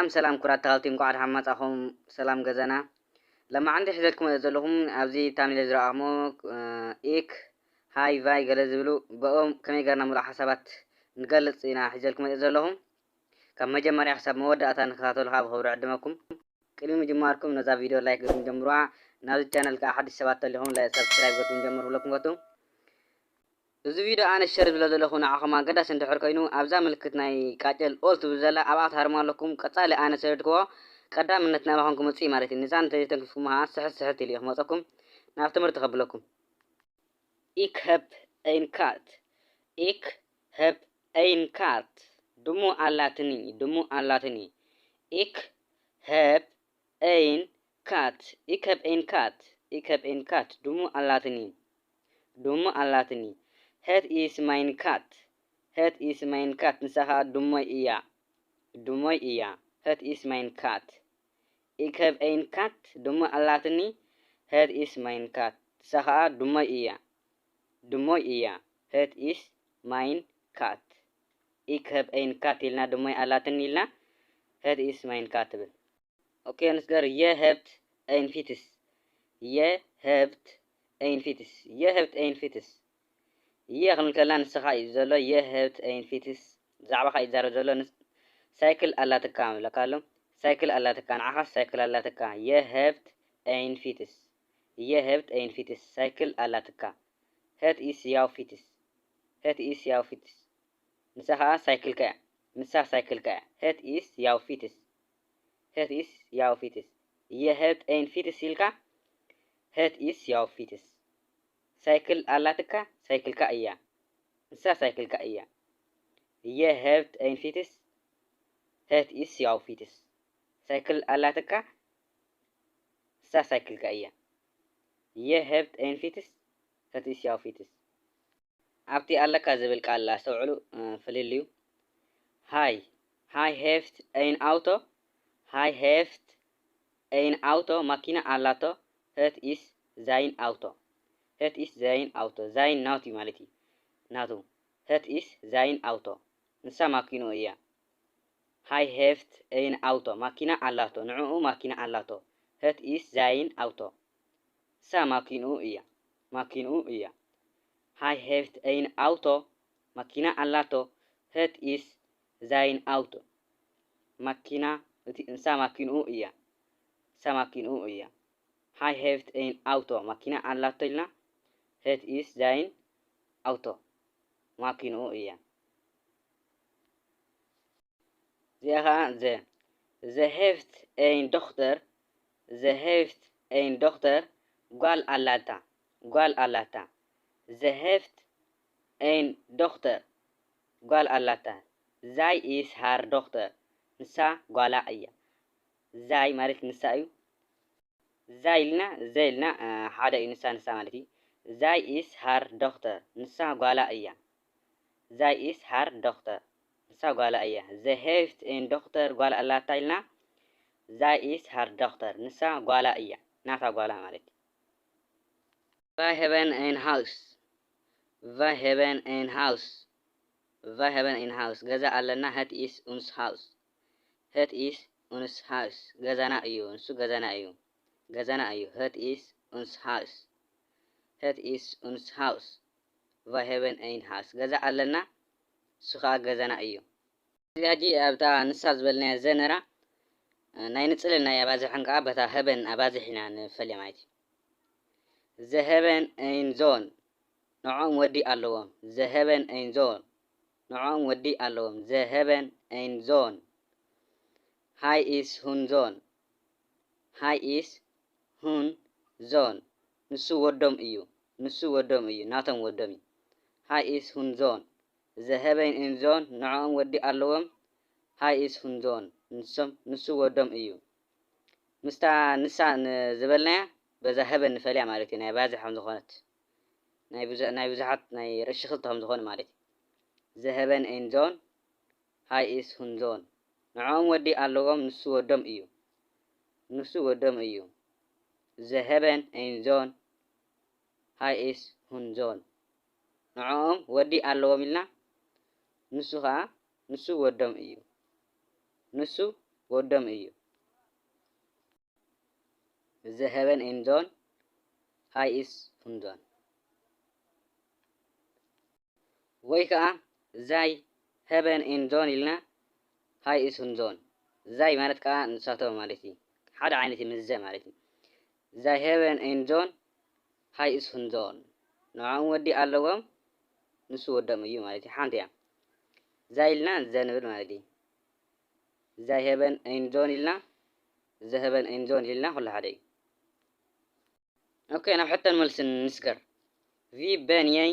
ሰላም ሰላም ክቡራት ተኸታተልቲ፣ እንኳዕ ደሓን መጻኹም። ሰላም ገዛና። ለማዓንቲ ሒዘልኩም ዘለኹም ኣብዚ ታምኔል ዝረኣኹሞ፣ እ፣ ኢክ፣ ሃይ፣ ቫይ ገለ ዝብሉ፣ ብኦም ከመይ ጌርና ምሉእ ሓሳባት ንገልጽ ኢና ሒዘልኩም ዘለኹም። ካብ መጀመርያ ክሳብ መወዳእታ ንከታተሉኻ ብኽብሪ ዕድመኩም። ቅድሚ ምጅማርኩም ነዛ ቪድዮ ላይክ ገይርኩም ጀምሩዋ። ናብዚ ቻነል ከኣ ሓድሽ ሰባት ተሊኹም ላይክ፣ ሳብስክራይብ ገይርኩም ጀምሩ ክብለኩም ፈቱ። እዚ ቪድዮ ኣነ ሸር ዝብሎ ዘለኹ ንዓኹም ኣገዳሲ እንድሕር ኮይኑ፣ ኣብዛ ምልክት ናይ ቃጭል ኦል ትብል ዘላ ኣብኣ ትሃርሙ ኣለኩም። ቀጻሊ ኣነ ሰደድክዎ ቀዳምነት ናባኹም ክመጽእ እዩ ማለት እዩ። ንዛ እንተዘይተንኪፍኩምሃ ስሕት ስሕት ኢሉ እዩ ክመጸኩም። ናብ ትምህርቲ ከብለኩም። Ik heb een kat. Ik heb een kat. ድሙ ኣላትኒ፣ ድሙ ኣላትኒ። Ik heb een kat. Ik heb een kat. Ik heb een kat. ድሙ ኣላትኒ፣ ድሙ ኣላትኒ። Het is mijn kat. Het is mijn kat. ንሳ ኸኣ ድሞይ እያ፣ ድሞይ እያ። Het is mijn kat. Ik heb een kat. ድሙ ኣላትኒ። Het is mijn kat. ንሳ ኸኣ ድሞይ እያ፣ ድሞይ እያ። Het is mijn kat. Ik heb een kat ኢልና ድሞይ ኣላትኒ ኢልና። Het is mijn kat ትብል። ኦኬ፣ ንስገር። Je hebt een fiets. Je hebt een fiets. Je hebt een fiets. Je ክንብል ከለና ንስኻ እዩ ዘሎ። Je hebt een fiets ብዛዕባኻ እዩ ዝዛረብ ዘሎ። ንስ-፣ ሳይክል ኣላትካ ይብለካ ኣሎ። ሳይክል ኣላትካ፣ ንዓኻ ሳይክል ኣላትካ። Je hebt een fiets. Je hebt een fiets. ሳይክል ኣላትካ። Het is jouw fiets. Het is jouw fiets. ንሳ ኸኣ ሳይክልካ እያ። ንሳ ሳይክልካ እያ። Het is jouw fiets. Het is jouw fiets. Je hebt een fiets ኢልካ፣ het is jouw fiets። ሳይክል ኣላትካ፣ ሳይክልካ እያ። ንሳ ሳይክልካ እያ። Je hebt een fiets. Het is jouw fiets. ሳይክል ኣላትካ፣ ንሳ ሳይክልካ እያ። Je hebt een fiets. Het is jouw fiets. ኣብቲ ኣለካ ዝብል ቃል ኣስተውዕሉ፣ እ፣ ፍልልዩ። Hij, hij heeft een auto. Hij heeft een auto. ማኪና ኣላቶ። Het is zijn auto. Het is zijn auto. Zijn ናቱ ማለት እዩ። ናቱ። Het is zijn auto. ንሳ ማኪንኡ እያ። Hij heeft een auto. ማኪና ኣላቶ። ንዕኡ ማኪና ኣላቶ። Het is zijn auto. ንሳ ማኪንኡ እያ። ማኪንኡ እያ። Hij heeft een auto. ማኪና ኣላቶ። Het is zijn auto. ማኪና፣ እቲ፣ ንሳ ማኪንኡ እያ። ንሳ ማኪንኡ እያ። Hij heeft een auto. ማኪና ኣላቶ ኢልና። Het is zijn auto. ማኪንኡ እያ። እዚኣ ኸኣ ze። Ze heeft een dochter. Ze heeft een dochter. ጓል ኣላታ። ጓል ኣላታ። Ze heeft een dochter. ጓል ኣላታ። Zij is haar dochter. ንሳ ጓላ እያ። Zij ማለት ንሳ እዩ። Zij ኢልና፣ ze ኢልና፣ እ፣ ሓደ እዩ፣ ንሳ፣ ንሳ ማለት እዩ። Zij is haar dochter. ንሳ ጓላ እያ። Zij is haar dochter. ንሳ ጓላ እያ። Ze heeft een dochter. ጓል ኣላታ ኢልና። Zij is haar dochter. ንሳ ጓላ እያ። ናታ ጓላ ማለት እዩ። Wij hebben een huis. Wij hebben een huis. Wij hebben een huis. ገዛ ኣለና። Het is ons huis. Het is ons huis. ገዛና እዩ። ንሱ ገዛና እዩ። ገዛና እዩ። Het is ons huis. Het is ons huis. Wij hebben een huis. ገዛ ኣለና። ንሱ ኸኣ ገዛና እዩ። እዚ ሕጂ ኣብታ ንሳ ዝበልናያ ዘነራ፣ እ፣ ናይ ንጽልን ናይ ኣባዝሕን ከኣ በታ hebben ኣባዝሕ ኢና ንፈልያ ማለት እዩ። Ze hebben een zoon. ንዕኦም ወዲ ኣለዎም። Ze hebben een zoon. ንዕኦም ወዲ ኣለዎም። Ze hebben een zoon. Hij is hun zoon. Hij is hun zoon. ንሱ ወዶም እዩ። ንሱ ወዶም እዩ። ናቶም ወዶም እዩ። Hij is hun zoon. Ze hebben een zoon. ንዕኦም ወዲ ኣለዎም። Hij is hun zoon. ንሶም፣ ንሱ ወዶም እዩ። ምስታ ንሳ ን-፣ ዝበልናያ በዛ hebben ንፈልያ ማለት እዩ። ናይ ባዝሕ ከም ዝኾነት፣ ናይ ብዙ-፣ ናይ ብዙሓት፣ ናይ ርእሲ ክልተ ከም ዝኾነ ማለት እዩ። Ze hebben een zoon. Hij is hun zoon. ንዕኦም ወዲ ኣለዎም። ንሱ ወዶም እዩ። ንሱ ወዶም እዩ። Ze hebben een zoon. Hij is hun zoon. ንዕኦም ወዲ ኣለዎም ኢልና፣ ንሱ ኸኣ፣ ንሱ ወዶም እዩ። ንሱ ወዶም እዩ። Ze hebben een zoon, hij is hun zoon። ወይ ከዓ zij hebben een zoon ኢልና፣ hij is hun zoon። Zij ማለት ከዓ ንሳቶም ማለት እዩ። ሓደ ዓይነት እዩ ምስ ze ማለት እዩ። Zij hebben een zoon, hij is hun zoon። ንዕኦም ወዲ ኣለዎም፣ ንሱ ወዶም እዩ ማለት እዩ። ሓንቲ እያ። Zij ኢልና ዘ ንብል ማለት እዩ። Zij hebben een zoon ኢልና፣ ze hebben een zoon ኢልና ኩሉ ሓደ እዩ። ኦኬ፣ ናብ ሕቶን መልስን ንስገር። Wie ben jij?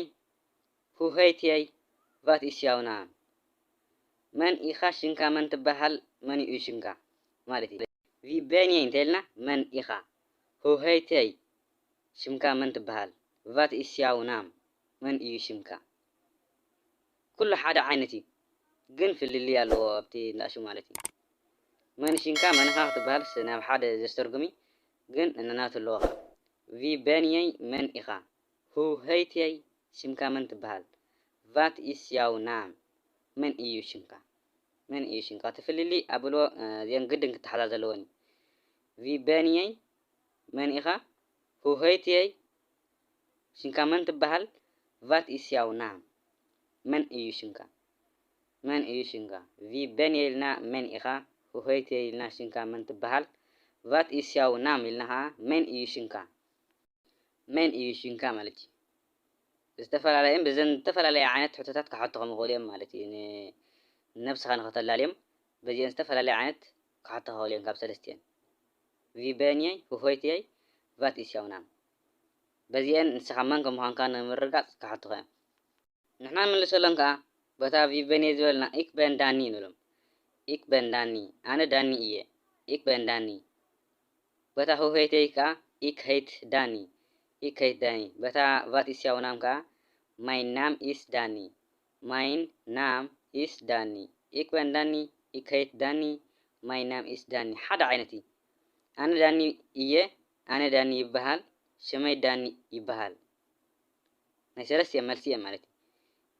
Hoe heet jij? Wat is jouw naam? መን ኢኻ? ሽንካ መን ትበሃል? መን እዩ ሽንካ ማለት እዩ። Wie ben jij እንተኢልና መን ኢኻ? Hoe heet jij? ሽምካ መን ትበሃል? Wat is jouw naam? መን እዩ ሽምካ? ኩሉ ሓደ ዓይነት እዩ፣ ግን ፍልልይ ኣለዎ ኣብቲ እንዳሹ ማለት እዩ። መን ሽንካ መን ኢኻ ክትበሃል ስ-፣ ናብ ሓደ ዘስተርጉም እዩ፣ ግን እንናቱ ኣለዎ ኸዓ። Wie ben jij? መን ኢኻ? Hoe heet jij? ሽምካ መን ትበሃል? Wat is jouw naam? መን እዩ ሽምካ? መን እዩ ሽምካ? እቲ ፍልልይ ኣብልዎ፣ እ፣ እዚአን ግድን ክተሓዛ ዘለወን እዩ። Wie ben jij? መን ኢኻ? Hoe heet jij? ሽንካ መን ትበሃል? Wat is jouw naam? መን እዩ ሽንካ? መን እዩ ሽንካ? Wie ben jij ኢልና መን ኢኻ? Hoe heet jij ኢልና ሽንካ መን ትበሃል? Wat is jouw naam ኢልና ኸዓ መን እዩ ሽንካ? መን እዩ ሽንካ ማለት እዩ። ዝተፈላለየን ብዘን ዝተፈላለየ ዓይነት ሕቶታት ክሓቱኹም ይኽእሉ እዮም ማለት እዩ። ን-፣ ንነብስኻ ንኸተላልዮም በዚአን ዝተፈላለየ ዓይነት ክሓቱኻ ይኽእሉ እዮም ካብ ሰለስቲአን። Wie ben jij? Hoe heet jij? Wat is jouw naam? በዚአን ንስኻ መን ከም ምዃንካ ንምርግጋጽ ክሓቱኻ እዮም። ንሕና ንምልሰሎም ከኣ በታ Wie ben jij ዝበልና Ik ben Danny ንብሎም። Ik ben Danny፣ ኣነ ዳኒ እየ። Ik ben Danny። በታ Hoe heet jij ከኣ Ik heet Danny። Ik heet Danny። በታ Wat is jouw naam ከኣ Mijn naam is Danny። Mijn naam is Danny። Ik ben Danny። Ik heet Danny። Mijn naam is Danny። ሓደ ዓይነት እዩ። ኣነ ዳኒ እየ። ኣነ ዳኒ ይበሃል። ሽመይ ዳኒ ይበሃል። ናይ ሰለስቲኦም መልሲ እዮም ማለት እዩ።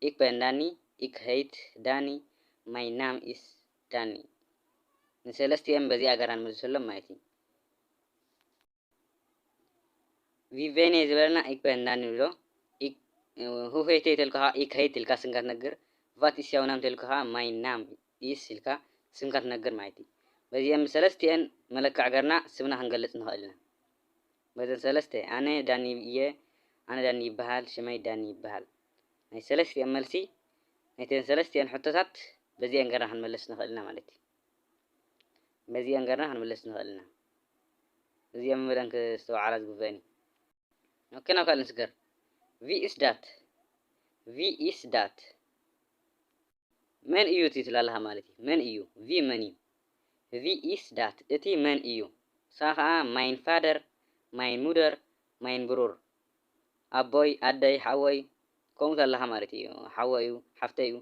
Ik ben Danny። Ik heet Danny። Mijn naam is Danny። ንሰለስቲኦም በዚኣ ገርና ንመልሰሎም ማለት እዩ። Wie ben jij ዝበለና Ik ben Danny ንብሎ። Ik፣ Hoe heet jij ተልካ ኸዓ Ik heet ኢልካ ስምካ ትነግር። Wat is jouw naam ተልካ ኸዓ Mijn naam is ኢልካ ስምካ ትነግር ማለት እዩ። በዚአን ብሰለስቲአን መለክዕ ገርና ስምና ክንገልጽ ንኽእል ኢና። በዘን ሰለስተ፣ ኣነ ዳኒ እየ፣ ኣነ ዳኒ ይበሃል፣ ሽመይ ዳኒ ይበሃል። ናይ ሰለስቲአን መልሲ፣ ናይተን ሰለስቲአን ሕቶታት በዚአን ገርና ክንመልስ ንኽእል ኢና ማለት እዩ። በዚአን ገርና ክንመልስ ንኽእል ኢና። እዚአን መደን ክስተውዓላ ዝግበአን እዩ። ኦኬ፣ ናብ ካልእ ንስገር። Wie is dat? Wie is dat? መን እዩ እቲ ትብላ ኣለኻ ማለት እዩ። መን እዩ? Wie መን እዩ? Wie is dat? እቲ መን እዩ? ንሳ ኸዓ Mijn vader፣ Mijn moeder፣ Mijn broer። ኣቦይ፣ ኣደይ፣ ሓወይ፣ ከምኡ ትብላ ኣለኻ ማለት እዩ። ሓወይ እዩ፣ ሓፍተይ እዩ፣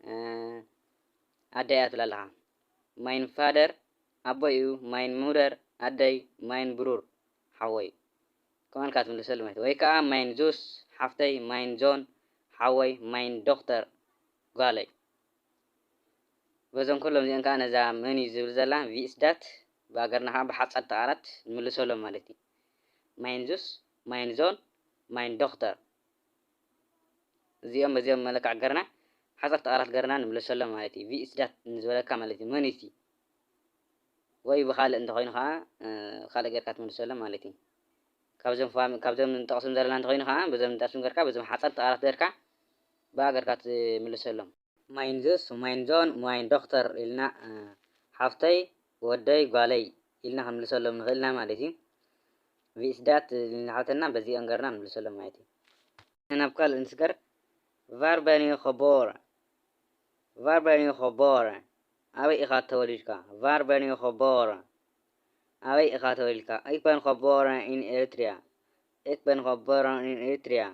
እ፣ ኣደይ እያ ትብላ ኣለኻ። Mijn vader ኣቦይ እዩ፣ Mijn moeder ኣደይ፣ Mijn broer ሓወይ። ከምኡ ኢልካ ትምልሰሉ ማለት እዩ። ወይ ከዓ Mijn zus ሓፍተይ፣ Mijn zoon ሓወይ፣ Mijn dochter ጓለይ። በዞም ኩሎም እዚኦም ከዓ ነዛ መን እዩ ዝብል ዘላ Wie is dat ብኣገርና ከዓ ብሓፀርቲ ቃላት ንምልሰሎም ማለት እዩ። Mijn zus፣ Mijn zoon፣ Mijn dochter። እዚኦም በዚኦም መለክዕ ገርና ሓፀርቲ ቃላት ገርና ንምልሰሎም ማለት እዩ። Wie is dat ንዝበለካ ማለት እዩ። መን እዩ እቲ? ወይ ብኻልእ እንተኾይኑ ከዓ፣ እ፣ ካልእ ጌርካ ትምልሰሎም ማለት እዩ። ካብዞም ፋም-፣ ካብዞም ንጠቕሶም ዘለና እንተኾይኑ ከዓ፣ በዞም ንጠቕሶም ጌርካ፣ በዞም ሓፀርቲ ቃላት ጌርካ፣ ብኣ ጌርካ ትምልሰሎም። Mijn zus፣ Mijn zoon፣ Mijn dochter ኢልና፣ እ፣ ሓፍተይ፣ ወደይ፣ ጓለይ ኢልና ክንምልሰሎም ንኽእል ኢና ማለት እዩ። Wie is dat ኢልና ሓተትና፣ በዚኦም ጌርና ንምልሰሎም ማለት እዩ። ናብ ካልእ ንስገር። Waar ben je geboren? Waar ben je geboren? ኣበይ ኢኻ ተወሊድካ? Waar ben je geboren? ኣበይ ኢኻ ተወሊድካ? Ik ben geboren in Eritrea. Ik ben geboren in Eritrea.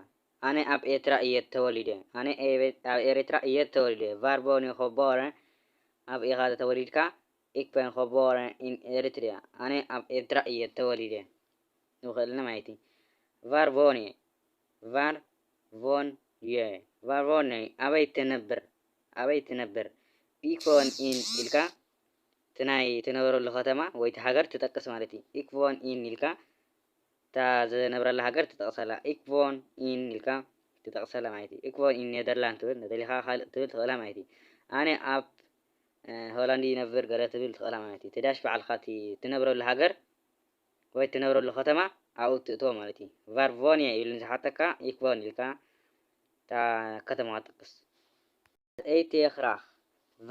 ኣነ ኣብ ኤርትራ እየ ተወሊደ። ኣነ ኤበ-፣ ኣብ ኤርትራ እየ ተወሊደ። Waar ben je geboren? ኣበይ ኢኻ ተወሊድካ? Ik ben geboren in Eritrea. ኣነ ኣብ ኤርትራ እየ ተወሊደ። ንኽእልና ማለት እዩ። Waar woon je? Waar woon je? Waar woon je? ኣበይ ትነብር? ኣበይ ትነብር? Ik woon in ኢልካ ናይ ትነብረሉ ከተማ ወይ እቲ ሃገር ትጠቅስ ማለት እዩ። Ik woon in ኢልካ እታ ዝነብረላ ሃገር ትጠቕሰላ። Ik woon in ኢልካ ትጠቕሰላ ማለት እዩ። Ik woon in Nederland ትብል፣ ነተሊኻ ካልእ ትብል ትኽእላ ማለት እዩ። ኣነ ኣብ ሆላንድ ይነብር ገለ ትብል ትኽእላ ማለት እዩ። እቲ ዳሽ ባዕልኻ እቲ ትነብረሉ ሃገር ወይ ትነብረሉ ከተማ ኣብኡ ትእትዎ ማለት እዩ። Waar woon je ይብል ንዝሓተካ Ik woon ኢልካ እታ ከተማ ትጠቅስ። Wat eet je graag?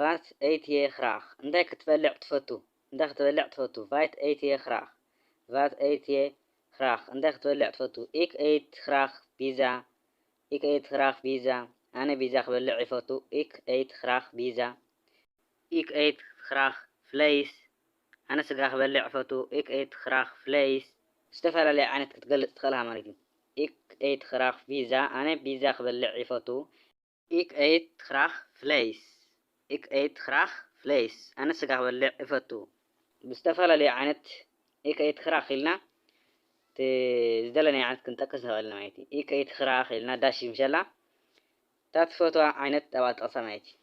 Wat eet je graag? እንታይ ክትበልዕ ትፈቱ? እንታይ ክትበልዕ ትፈቱ? Wat eet je graag? Wat eet je graag? እንታይ ክትበልዕ ትፈቱ? Ik eet graag pizza. Ik eet graag pizza. ኣነ ቢዛ ክበልዕ ይፈቱ። Ik eet graag pizza. Ik eet graag vlees. ኣነ ስጋ ክበልዕ እፈቱ። Ik eet graag vlees. ዝተፈላለየ ዓይነት ክትገልጽ ትኽእልካ ማለት እዩ። Ik eet graag pizza. ኣነ ቢዛ ክበልዕ ይፈቱ። Ik eet graag vlees. Ik eet graag vlees. ኣነ ስጋ ክበልዕ እፈቱ። ብዝተፈላለየ ዓይነት ik eet graag ኢልና እቲ ዝደለናዮ ዓይነት ክንጠቅስ ንኽእል ማለት እዩ። Ik eet graag ኢልና ዳሽ ይምሸላ። እታ ትፈትዋ ዓይነት ኣብኣ ጠቕሳ ማለት እዩ።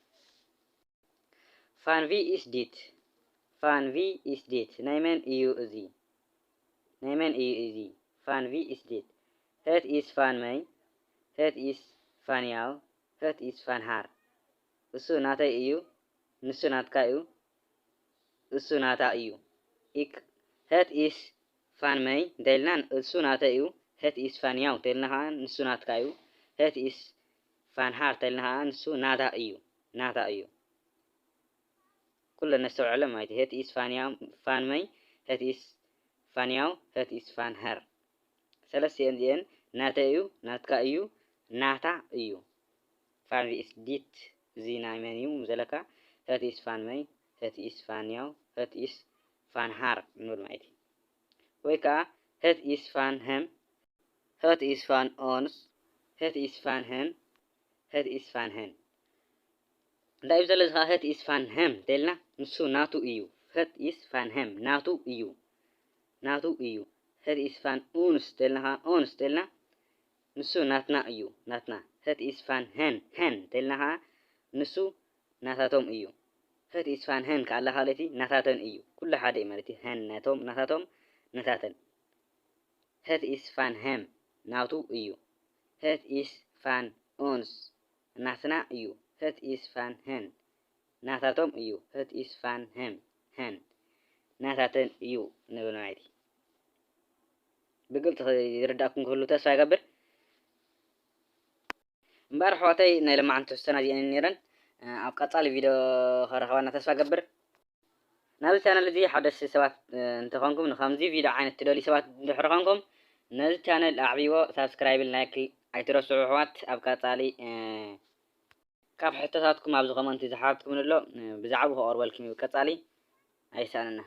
Van wie is dit? Van wie is dit? ናይ መን እዩ እዚ? ናይ መን እዩ እዚ? Van wie is dit? Het is van mij. Het is van jou. Het is van haar. እሱ ናተይ እዩ። ንሱ ናትካ እዩ። እሱ ናታ እዩ። Ik, het is van mij እንተኢልና እሱ ናተይ እዩ። Het is van jou እንተኢልና ከዓ ንሱ ናትካ እዩ። Het is van haar እንተኢልና ከዓ ንሱ ናታ እዩ። ናታ እዩ። ኩለን ነስተውዕለን ማለት እዩ። Het is van jou, van mij, het is van jou, het is van haar። ሰለስቲኤን እዚኤን ናተይ እዩ፣ ናትካ እዩ፣ ናታ እዩ። Van wie is dit? እዚ ናይ መን እዩ ዘለካ? Het is van mij, het is van jou, het is van haar ንብል ማለት እዩ። ወይ ከዓ het is van hem, het is van ons, het is van hen, het is van hen። እንታይ እዩ ዘሎ እዚ ከዓ het is van hem እንተኢልና ንሱ ናቱ እዩ። Het is van hem ናቱ እዩ፣ ናቱ እዩ። Het is van ons እንተኢልና ከዓ ons እንተኢልና ንሱ ናትና እዩ፣ ናትና። Het is van hen፣ hen እንተኢልና ከዓ ንሱ ናታቶም እዩ። Het is van hen ከኣ ኣላ ካልእቲ ናታተን እዩ። ኩሉ ሓደ እዩ ማለት እዩ። Hen ናቶም፣ ናታቶም፣ ናታተን። Het is van hem ናቱ እዩ። Het is van ons ናትና እዩ። Het is van hen ናታቶም እዩ። Het is van hem፣ hen ናታተን እዩ ንብል ማለት እዩ። ብግልፂ ይርዳእኩም ክህሉ ተስፋ ይገብር። እምበኣር ኣሕዋተይ ናይ ለማዓንቲ ትሕዝቶና እዚአን ነይረን። ኣብ ቀፃሊ ቪድዮ ከረኸባና ተስፋ ገብር። ናብዚ ቻነል እዚ ሓደስቲ ሰባት እንተኾንኩም ንከምዚ ቪድዮ ዓይነት ትደልዩ ሰባት እንድሕር ኾንኩም ነዚ ቻነል ኣዕብይዎ ሳብስክራይብን ላይክ ኣይትረስዑ ኣሕዋት። ኣብ ቀፃሊ ካብ ሕቶታትኩም ኣብዚ ኮመንቲ ዝሓትኩም ኣሎ ብዛዕባኡ ከቕርበልኩም እዩ ቀፃሊ ኣይሳኣንና።